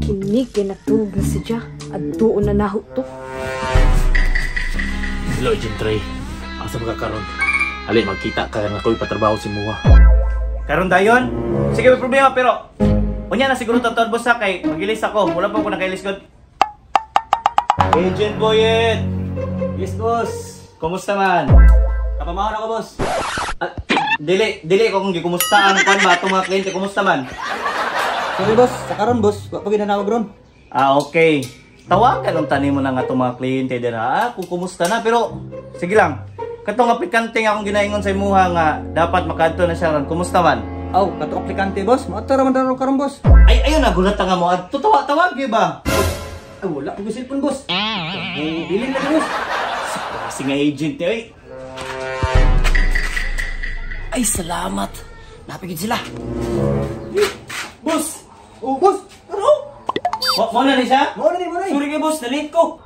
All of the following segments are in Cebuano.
Kini kay natulog na siya. Adtuon na naho to. Hello, Agent Ray. Asa ba ka karon? Ali, magkita ka nga ako'y patrabaho si Muha. Karon dayon? Sige, may problema pero unya na siguro tatuan boss ha, kay magilis ako. Wala pa ko nakailis ko. Agent Boyet! Yes, boss. Kumusta man? Kapamahon ako, boss. Ah, dili ko kung gikumusta ang kuan ba atong mga kliyente, kumusta man? Sorry, boss. Sa karon, boss. Wa pa ginanawag ron. Ah, okay. Tawagan ang tanim mo na nga itong mga kliyente dira. Ah, kung kumusta na. Pero, sige lang. Katong aplikante nga akong ginaingon sa imuha nga dapat makadto na siya ron. Kumusta man? Aw, katong aplikante, boss. Moadto ra man ron karon, boss. Ay, ayun na, gulat nga mo. Adto tawag ba? Ay, wala ko cellphone, boss. Bilin lang, boss. Kasi nga agent niya, ay. Ay, salamat. Napigid sila. Boss! Oh, boss. Ano? Mo na ni siya? Mo na ni, mo na ni. Sorry kay boss, na-late ko.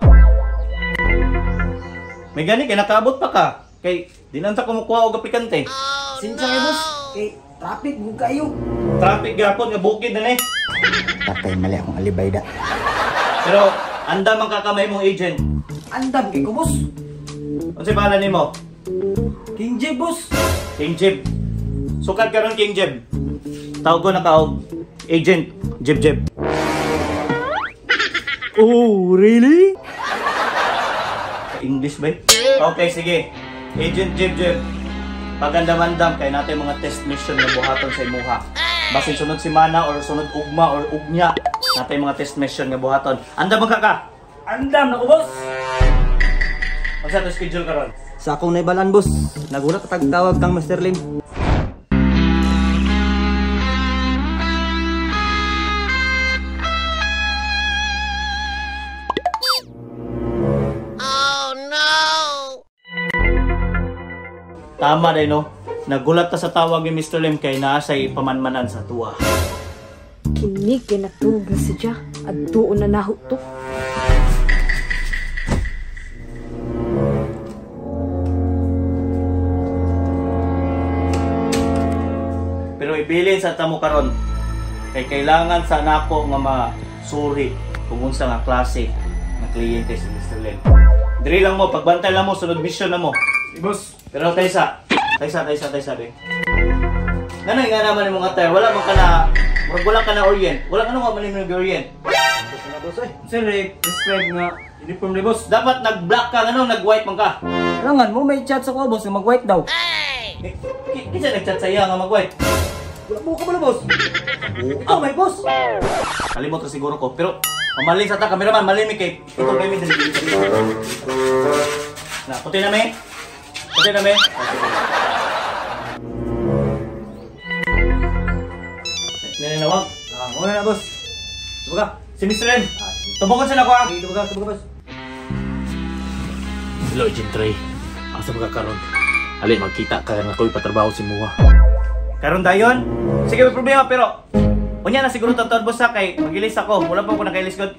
May gani kay nakaabot pa ka. Kay di lang ta kumukuha og aplikante. Sinsya kay boss. Kay traffic gud kayo. Traffic gyapon nga bukid na ni. Patay mali akong alibay da. Pero andam ang kakamay mong agent. Andam kay ko, boss. Unsay pangalan nimo? King Jeb, boss. King Jeb. Sukad karon King Jeb. Tawag ko na ka og agent Jeb Jeb. Oh, really? English ba? Okay, sige. Agent Jeb Jeb. Pagandam-andam kay natin mga test mission na buhaton sa imuha. Basin sunod semana or sunod ugma or ugnya, natin mga test mission nga buhaton. Andam ka ka? Andam na ko, boss. Unsa to schedule karon? Sa akong naibalan, boss. Nagulat tagtawag kang Mr. Lim. Tama din, no? Nagulat ta sa tawag ni Mr. Lim kay naa siya'y pamanmanan sa tuwa. Kini kay natulog na siya. Adtuon na naho to. Pero ibilin sa tamo karon kay kailangan sa nako nga masuri kung unsa nga klase nga kliyente si Mr. Lim. Diri lang mo, pagbantay lang mo, sunod mission na mo. Si boss. Pero taysa be. Nanay nga naman imong attire, wala man ka na, murag wala ka na orient. Wala ka nga man imong orient. Boss na, boss, oy. Sir, prescribe nga uniform ni boss. Dapat nag-black ka, ngano nag-white man ka. Kailangan mo may chat sa ko, boss, nga mag-white daw. Kinsa nag-chat sa iya nga mag-white? Wala mo ka pala, boss. Ikaw may boss. Kalimot ra siguro ko, pero mamaling sa ta cameraman, maling mi kay ito kay mi dali. Na, puti na mi. Puti na mi. Ninawag. Ah, mo na, boss. Tubaga. Si Mr. Lim. Tubugon sa nako, ha. Sige, tubaga, tubaga, boss. Hello, Agent Ray. Asa ba ka karon? Ali, magkita ka nga ako'y patrabaho si Muha. Karon dayon? Sige, may problema pero unya na siguro tatuan boss ha, kay magilis ako. Wala pa ko nakailis ko.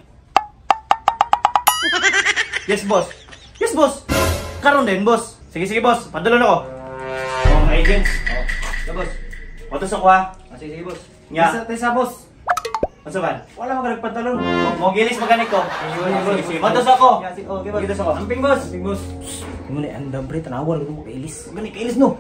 Yes, boss. Yes, boss. Karon din, boss. Sige, sige, boss. Padulon ako. Oh, mga agents. Oh, sige, boss. Otos ako, ha. Ah, sige, sige, boss. Nya. Taysa, boss. Unsa man? Wala man ka nagpantalon. Mo gilis magani ko. Sige, Sige, Matos ako. Yeah, sige, okay, boss. Gitos ako. Amping, boss. Amping, boss. Mo na andam pre, tanawa lang mo kailis. Gani kailis no.